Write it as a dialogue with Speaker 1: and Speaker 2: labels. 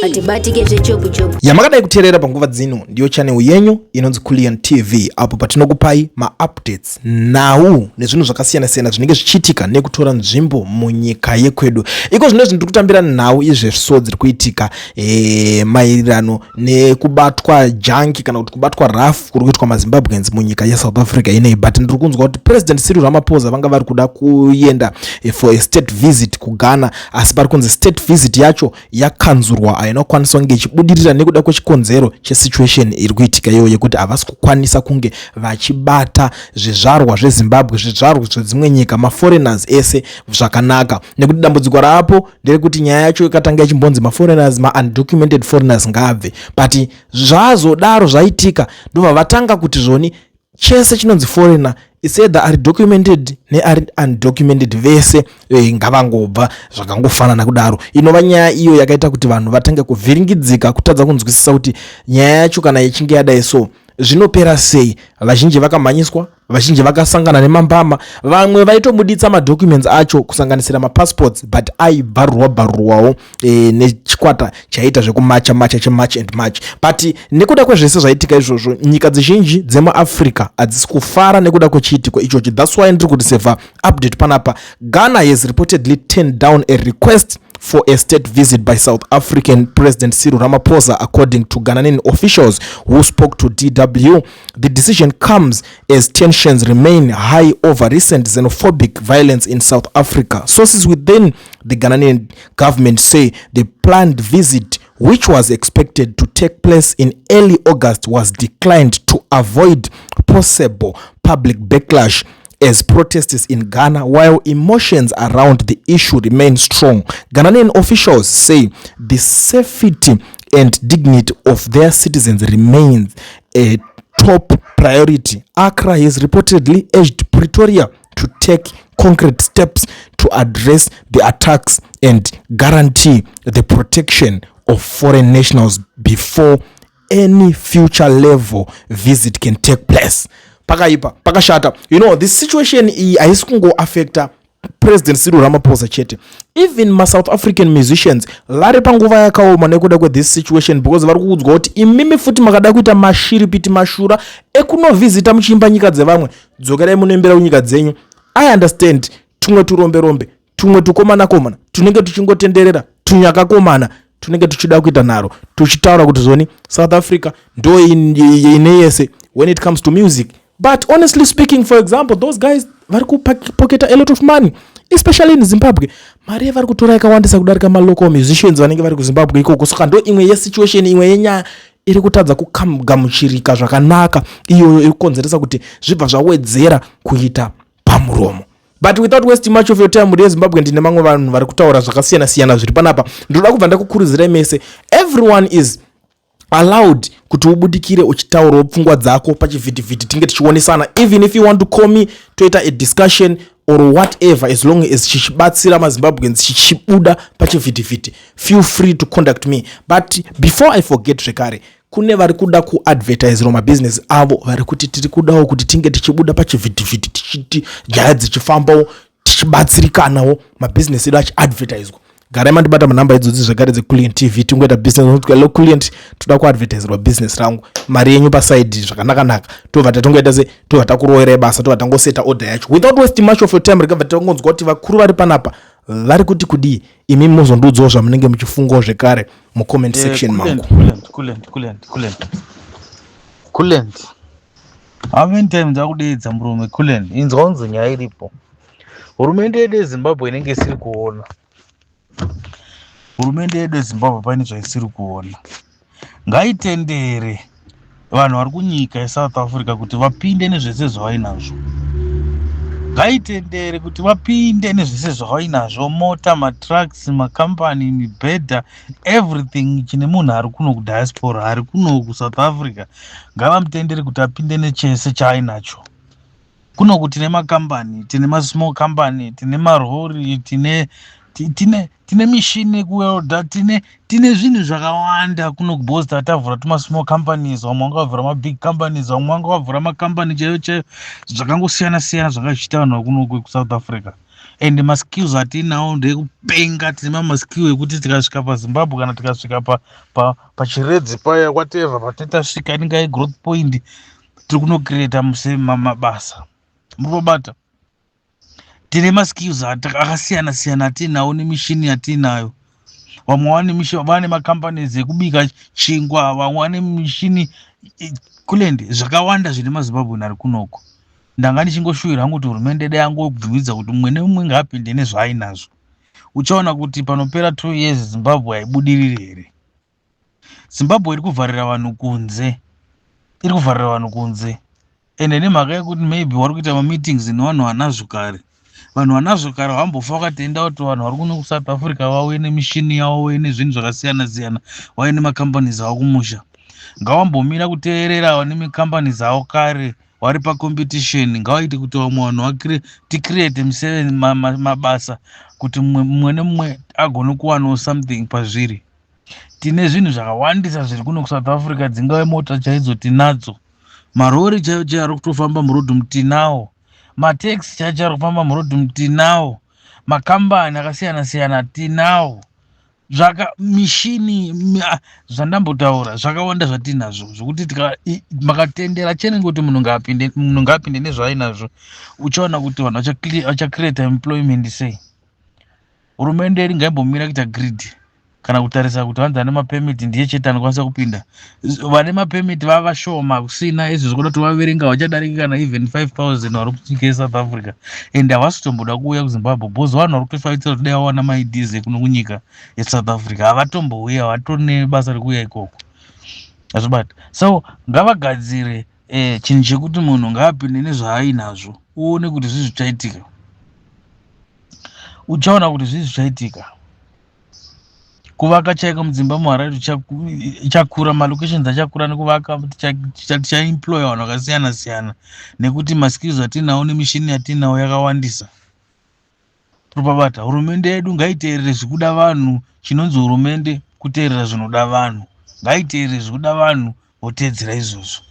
Speaker 1: Hatibatike zvechopu-chopu.
Speaker 2: Yamakadai kuteerera panguva dzino ndiyo channel yenyu inonzi Kulliant TV, apo patinokupai maupdates, nhau nezvinhu zvakasiyana-siyana zvinenge zvichiitika nekutora nzvimbo munyika yekwedu. Iko zvino ndiri kutambira nhau izvezvo dziri kuitika maererano nekubatwa junkie kana kuti kubatwa rough kuri kuitwa maZimbabweans munyika yeSouth Africa inei. But ndiri kunzwa kuti President Cyril Ramaphosa vanga vari kuda kuenda for a state visit kuGhana, asi pari kunzi state visit yacho yakanzurwa, haina kukwanisa kunge ichibudirira nekuda kwechikonzero chesituation iri kuitika iyoyo yekuti havasi kukwanisa kunge vachibata zvizvarwa zveZimbabwe, zvizvarwa zvedzimwe nyika, maforeigners ese zvakanaka, nekuti dambudziko raapo nderekuti nyaya yacho ikatanga ichimbonzi maforeigners, maundocumented foreigners ngaabve, but zvazodaro zvaitika, ndobva vatanga kuti zvoni chese chinonzi foreigner is either ari documented neari undocumented, vese ngavangobva, zvakangofanana kudaro. Inova nyaya iyo yakaita kuti vanhu vatange kuvhiringidzika, kutadza kunzwisisa kuti nyaya yacho kana ichinge yadai so zvinopera sei. Vazhinji vakamhanyiswa, vazhinji vakasangana nemambama, vamwe vaitobuditsa madocuments acho kusanganisira mapassports, but aibvarurwa bvarurwawo nechikwata chaiita zvekumacha macha, cheMarch and March. But nekuda kwezvese zvaitika izvozvo, nyika dzizhinji dzemuAfrica hadzisi kufara nekuda kwechiitiko ichochi. That's why ndiri kuti seva update panapa. Ghana has reportedly turned down a request for a state visit by South African President Cyril Ramaphosa, according to Ghanaian officials who spoke to DW. The decision comes as tensions remain high over recent xenophobic violence in South Africa. Sources within the Ghanaian government say the planned visit, which was expected to take place in early August, was declined to avoid possible public backlash as protests in Ghana, while emotions around the issue remain strong. Ghanaian officials say the safety and dignity of their citizens remains a top priority. Accra has reportedly urged Pretoria to take concrete steps to address the attacks and guarantee the protection of foreign nationals before any future level visit can take place. Pakaipa, pakashata. This situation iyi haisi kungoaffecta President Cyril Ramaphosa chete. Even maSouth African musicians vari panguva yakaoma nekuda kwethis situation, because vari kuudzwa kuti imimi futi makada kuita mashiripiti, mashura ekunovhizita muchiimba nyika dzevamwe, dzokerai munoimbira kunyika dzenyu. I understand tumwe turombe-rombe, tumwe tukomana-komana tunenge tuchingotenderera, tunyakakomana tunenge tuchida kuita nharo, tuchitaura kuti zoni South Africa ndo ine yese when it comes to music. But honestly speaking, for example, those guys vari kupoketa a lot of money, especially in Zimbabwe. Mari yavari kutora yakawandisa kudarika malocal musicians vanenge vari kuZimbabwe ikoko. Saka ndo imwe yesituation, imwe yenyaya iri kutadza kugamuchirika zvakanaka iyoyo, iri kukonzeresa kuti zvibva zvawedzera kuita pamuromo. But without wasting much of your time, muri yeZimbabwe, ndine vamwe vanhu vari kutaura zvakasiyana-siyana zviri panapa. Ndinoda kubva ndakukurudzirai mese, everyone is allowed kuti ubudikire uchitaurawo pfungwa dzako pachivhitivhiti, tinge tichionesana. Even if you want to call me, toita a discussion or whatever, as long as chichibatsira maZimbabweans, chichibuda pachivhitivhiti, feel free to contact me. But before I forget, zvekare kune vari kuda kuadvertiserawo mabhizinesi avo, vari kuti tiri kudawo kuti tinge tichibuda pachivhitivhiti, tichiti nyaya dzichifambawo, tichibatsirikanawo, mabhizinesi edu achiadvertiswa, garai mandibata manhamba idzodzi zvekare dzeCulliant TV. Tingoita business loCulliant, toda kuadvertiserwa business rangu, mari yenyu paside zvakanaka-naka, tobva tatongoita se tobva takurowerai basa, tobva tangoseta order yacho. Without wasting much of your time, regabva tangonzwa kuti vakuru vari panapa vari kuti kudii. Imi muzondiudzawo zvamunenge muchifungawo zvekare mucomment section mangu.
Speaker 3: Kulliant, Kulliant, Kulliant, Kulliant, Kulliant. How many times ndakudeedza murume Kulliant? Inzwa unzi nyaya iripo. Hurumende yedu yeZimbabwe inenge isiri kuona. Hurumende yedu yeZimbabwe pane zvaisiri kuona. Ngaitendere vanhu vari kunyika yeSouth Africa kuti vapinde nezvese zvavainazvo. Ngaitendere kuti vapinde nezvese zvavainazvo, mota, matrucks, makambani, mibhedha, everything chine munhu ari kuno kudiaspora, ari kuno kuSouth Africa, ngavamutendere kuti apinde nechese chaainacho. Kunoku tine makambani, tine masmall company, tine marori, tine mishini yekuwelda, tine zvinhu zvakawanda kuno kuBosta. Tavhura tumasmall companies, vamwe vanga vavhura mabig companies, vamwe vanga vavhura makambani chaiyo chaiyo, zvakangosiyana siyana zvanga zvichiita vanhu vakunoku kuSouth Africa. And maskills atiinawo ndekupenga. Tine mamaskill ekuti tikasvika paZimbabwe kana tikasvika paChiredzi paya, whatever patinenge tasvika, inenge igrowth point, tiri kunocreata mabasa. Muri kubata? Tine maskills akasiyana siyana atiinawo nemishini yatiinayo. Vamwe vane macompanies ekubika chingwa, vamwe vane mishini kulende. Zvakawanda zvine maZimbabwean ari kunoko. Ndanga ndichingoshuwira hangu kuti hurumende dai yangobvumidza kuti mumwe nemumwe ngaapinde nezvaainazvo. Uchaona kuti panopera 2 years Zimbabwe haibudiriri here? Zimbabwe iri kuvharira vanhu kunze, iri kuvharira vanhu kunze, ende nemhaka yekuti maybe vari kuita mameetings nevanhu vanazvo kare. Vanhu vanazvo kare vambofa vakatenda kuti vanhu vari kuno kuSouth Africa vauye nemishini yavo, vauye nezvinhu zvakasiyana siyana, vauye nemacompanies avo kumusha. Ngavambomira kuteerera vane macompanies avo kare vari pacompetition. Ngavaite kuti vamwe vanhu ticreate mabasa kuti mumwe nemumwe agone kuwanawo something pazviri. Tine zvinhu zvakawandisa zviri kuno kuSouth Africa. Dzingave mota chaidzo tinadzo, marori chaiyo chaiyo ari kutofamba murodhi tinawo, mataxi chaiyo chaiyo ari kufamba murodhi tinawo, makambani akasiyana siyana tinawo, zvaka mishini, zvandambotaura zvakawanda zvatinazvo, zvokuti makatendera chene kuti munhu ngaapinde, munhu ngaapinde nezvaainazvo, uchaona kuti vanhu vachacreata employment sei. Hurumende iri ngaimbomira kuita greed kana kutarisa kuti vanzi vane mapermit ndiye chete anokwanisa kupinda. Vane mapermit vava vashoma kusina izvo, zvikuda kuti vaverenga vachadarika kana even 5000 vari kunyika yeSouth Africa, and havasi kutomboda kuuya kuZimbabwe because vanhu vari kutofaitira kuti dai vawana maIDs ekuno kunyika yeSouth Africa. Havatombouya, havatori nebasa rekuuya ikoko, azvibata. So ngavagadzire chinhu chekuti munhu ngaapinde nezvaainazvo, uone kuti zvii zvichaitika. Uchaona kuti zvii zvichaitika. Kuvaka chaiko mudzimba muHarare ichakura, malocations achakura nekuvaka. Tichaemploya vanhu vakasiyana siyana nekuti maskills atinawo nemishini yatinawo yakawandisa. Topabata. Hurumende yedu ngaiteerere zvikuda vanhu. Chinonzi hurumende kuteerera zvinoda vanhu. Ngaiteerere zvikuda vanhu, voteedzera izvozvo.